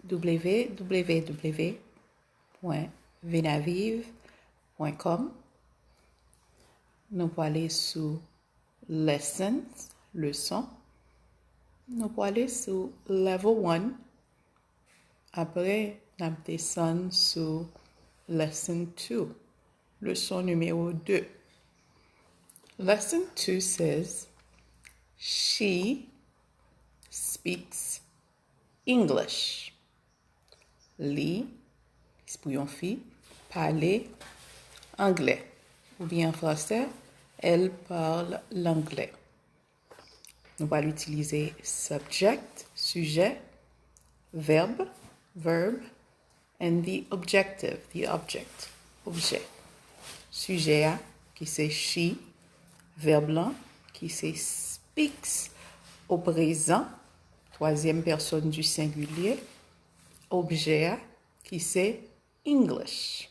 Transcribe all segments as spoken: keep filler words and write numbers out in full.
w w w pwen venaviv pwen kòm. Nou prale sou lessons, leson. Nou prale sou level one. Apre, n ap desann sou lesson two, leson nimewo de. Lesson two says, "She speaks English." Li, pou yon fi, pale anglè. Oubyen an fransè, elle parle l'anglais. Nou pral itilize subject, sijè, verb, verb, and the objective, the object, objè. Sijè a, ki se she, verb lan, ki se speaks, o prezan, twazyèm pèsòn di sengilye, objè a, ki se English.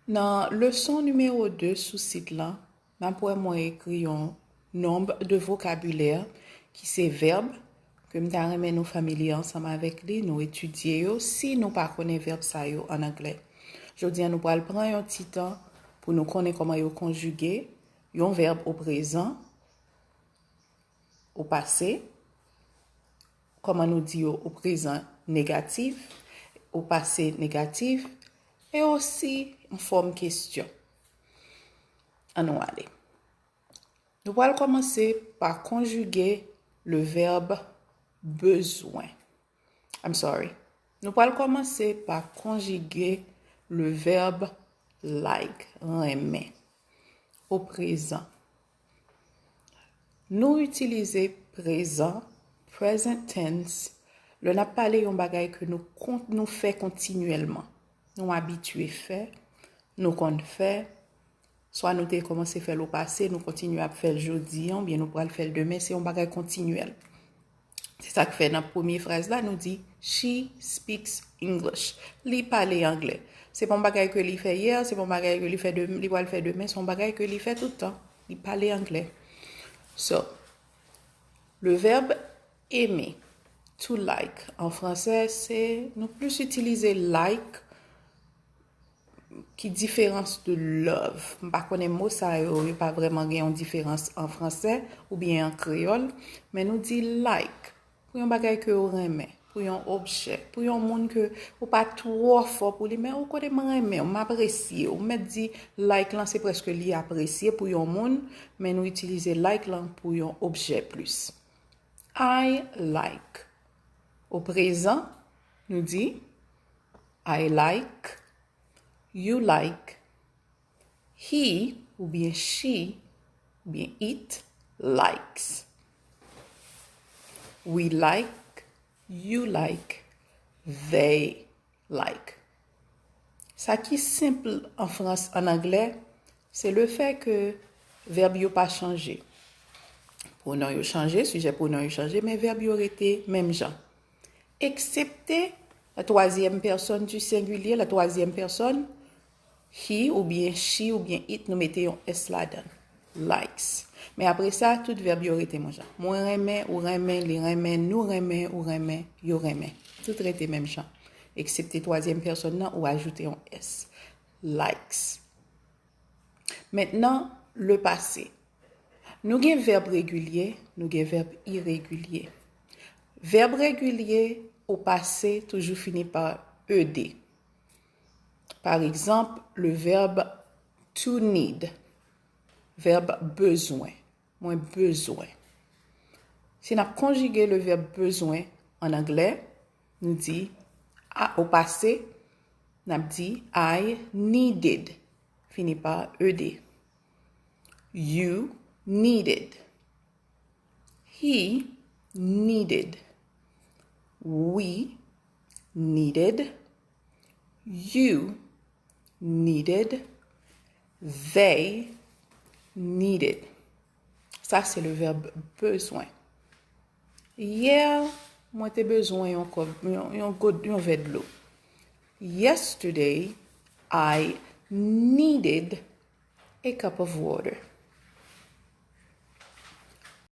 Nan leson nimewo de sou sit lan, n ap wè mwen ekri yon nonb de vokabilè ki se vèb ke m ta renmen nou familye ansanm avèk li, nou etidye yo si nou pa konnen vèb sa yo an anglè. Jodi a, nou pral pran yon ti tan pou nou konnen kòman yo konjige yon vèb o prezan, o pase, kòman nou di yo o prezan negatif, o pase negatif, e osi an fòm kesyon. Ann nou ale. Nou pral kòmanse pa konjige le vèb bezwen. I'm sorry. Nou pral kòmanse pa konjige le vèb like, renmen, o prezan. Nou itilize prezan, present tense, lè n ap pale yon bagay ke nou, kon, nou fè kontinyèlman. Nou abitye fè, nou konn fè, swa nou te kòmanse fè l o pase, nou kontinye ap fè l jodi a, oubyen nou pral fè l demen, se yon bagay kontinyèl. Se sa k fè nan premye fraz la, nou di, "She speaks English." Li pale anglè. Se pa yon bagay ke li fè yè, se pa yon bagay ke li fè demen, li pral fè demen, se yon bagay ke li fè tout tan. Li pale anglè. So, le verbe aimer, to like, an fransè, se, nou plis itilize like ki diferans de love. M pa konnen mo sa yo, yo pa vrèman gen yon diferans an fransè oubyen an kreyòl, men nou di like pou yon bagay ke w renmen, pou yon objè, pou yon moun ke ou pa twò fò pou li, men ou konnen m renmen w, m apresye w. Ou mèt di like lan se prèske li apresye pou yon moun, men nou itilize like lan pou yon objè plis. I like. O prezan, nou di, I like, you like, he oubyen she oubyen it likes. We like, you like, they like. Sa ki senp an frans, an anglè, se le fè ke vèb yo pa chanje. Pwonon yo chanje, sijè pwonon yo chanje, men vèb yo rete menm jan. Eksepte la twazyèm pèsòn di sengilye, la twazyèm pèsòn, he oubyen she oubyen it, nou mete yon s ladan l. Likes. Men apre sa, tout vèb yo rete menm jan. Mwen renmen, ou renmen, li renmen, nou renmen, ou renmen, yo renmen. Tout rete menm jan. Eksepte twazyèm pèsòn nan, ou ajoute yon s. Likes. Mentnan, le pase. Nou gen vèb regilye, nou gen vèb iregilye. Vèb regilye o pase toujou fini pa ed. Pa egzanp, le verbe to need, vèb bezwen. Mwen bezwen. Si n ap konjige le verbe bezwen an anglè, nou di, a, o pase, n ap di, I needed, fini pa ed. You needed. He needed. We needed. You needed. They needed. Sa se le verbe bezwen. Yè, mwen te bezwen yon kòp, yon, yon gòt, yon vè dlo. Yesterday, I needed a cup of water.